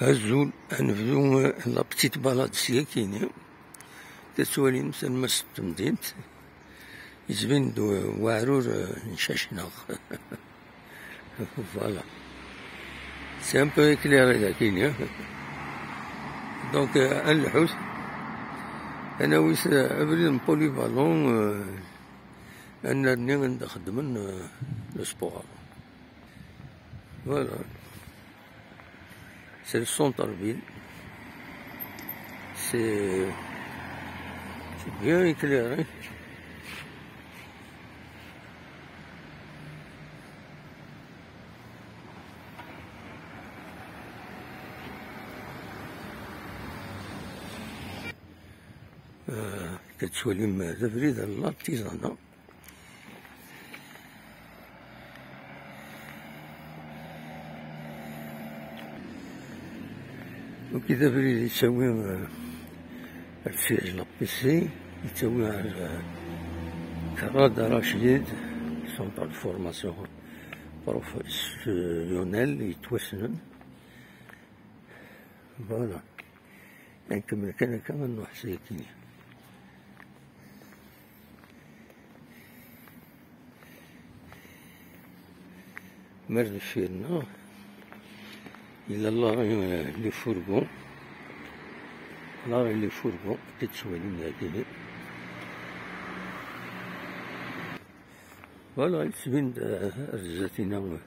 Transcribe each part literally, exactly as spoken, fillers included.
Azul, ad nebdu, euh, la petite balade s yakini. Tettwalim talmast n temdint. Yettbin-d weɛrur, euh, n Cacnaq. Voilà. C'est un peu éclairé, dakini. Donc, euh, ad nlḥut. Ad nawi s, euh, abrid n polyvalent, euh, ad nerni anda xeddmen, euh, le sport. Voilà. C'est le centre-ville. C'est, c'est bien éclairé. Euh, كتسوالي م-، تفريد الله تيزانا. Donc, il devrait s'avoir, euh, le siège de la P C, il s'avoir, euh, Karad Rachid, centre de formation professionnelle, et Twessnen. Voilà. Donc, mais كان كمان نروح سيتي. Mer deffir-nneɣ, yella l'arrêt, euh, les fourgons. L'arrêt les fourgons, tettwalim dagi. Voilà, yettbin-d, euh, ar zdat-ina, euh,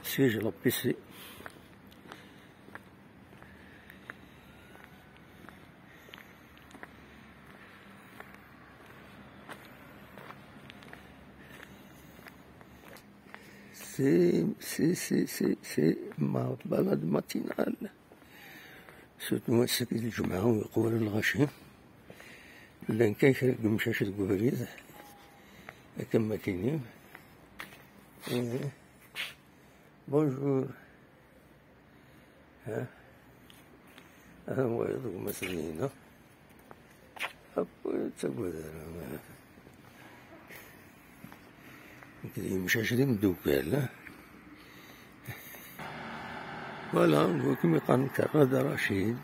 siège la P C. C'est, c'est, c'est, c'est, c'est ma balade matinale. Surtout ass-agi n lǧemɛa u yeqwa lɣaci. Llan kan kra n yemcac deg ubrid. Akken ma tini. Eh, bonjour. Ha? Aha wayeḍ gma-s dinna. Hop, ur yettagad ara. Nekk d yemcac d imeddukal, ha? Voilà, wakken i qqaren Karad Racid.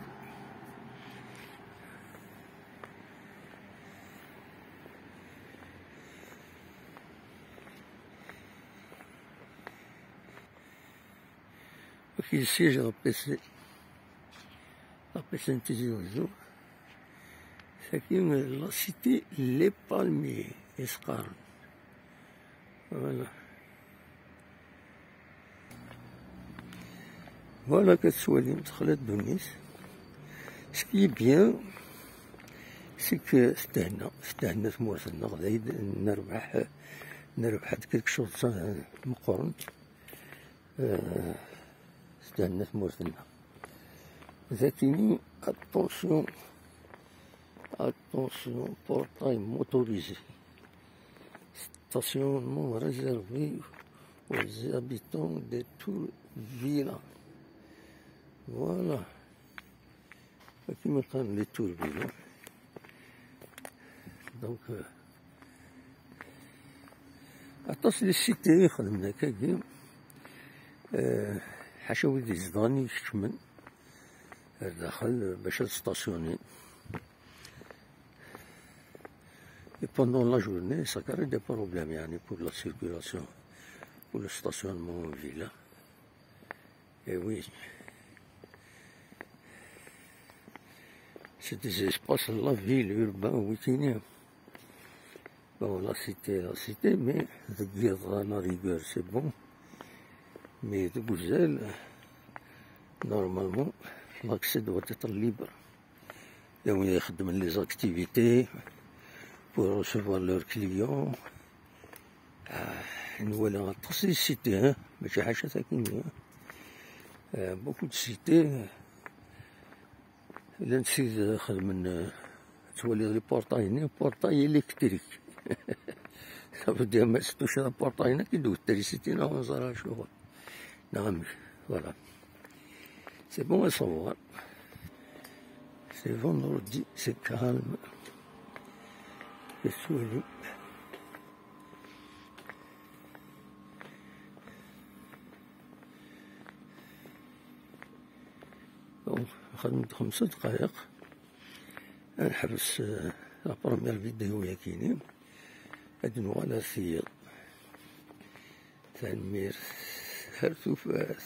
Qui siège à P C. La P C n Tizi Ouzou. C'est une, la cité Les Palmiers, Escarne. Voilà. Voilà, كتسوالي مدخلة دونيس. Ce qui est bien, c'est que c'est un, c'est un, c'est un, nerbaḥ, nerbaḥ quelque chose, euh, meqqren. Euh, c'est un, c'est un, Dakini, attention, attention, portail motorisé. Stationnement réservé aux habitants de Tour Villa. Voilà. Akken ma qqaren les Tour Villa. Donc, euh, aṭas les cités i xedmen akkagi. Euh, ḥaca wid izedɣen i ikeččmen ar daxel bac ad stationnin. Et pendant la journée, ça crée des problèmes, يعني, pour la circulation, pour le stationnement en ville. Eh oui. C'est des espaces, la ville, urbain, wikini. Bon, la cité, la cité, mais de dire à la rigueur, c'est bon. Mais de Gouzel, normalement, l'accès doit être libre. Il y a des activités pour recevoir leurs clients. Ah, une voilà, très cité, hein, mais j'ai acheté ça qui, hein. Euh, beaucoup de cités, euh, لان سيد خدم من، تولي لي بورطاي هنا، بورطاي إلكتريك. Ça veut dire ما تستوش هذا بورطاي هنا كي دوت تريسيتي، نعم، زرا شغل. نعم، voilà. C'est bon à savoir. C'est vendredi, c'est calme. C'est soigné. Xedmen-d xemsa dqayeq. Ad nḥebs, eh, la première vidéo yakini. Ad nuɣal ar tiyaḍ. Tanemmirt. Ar tufat.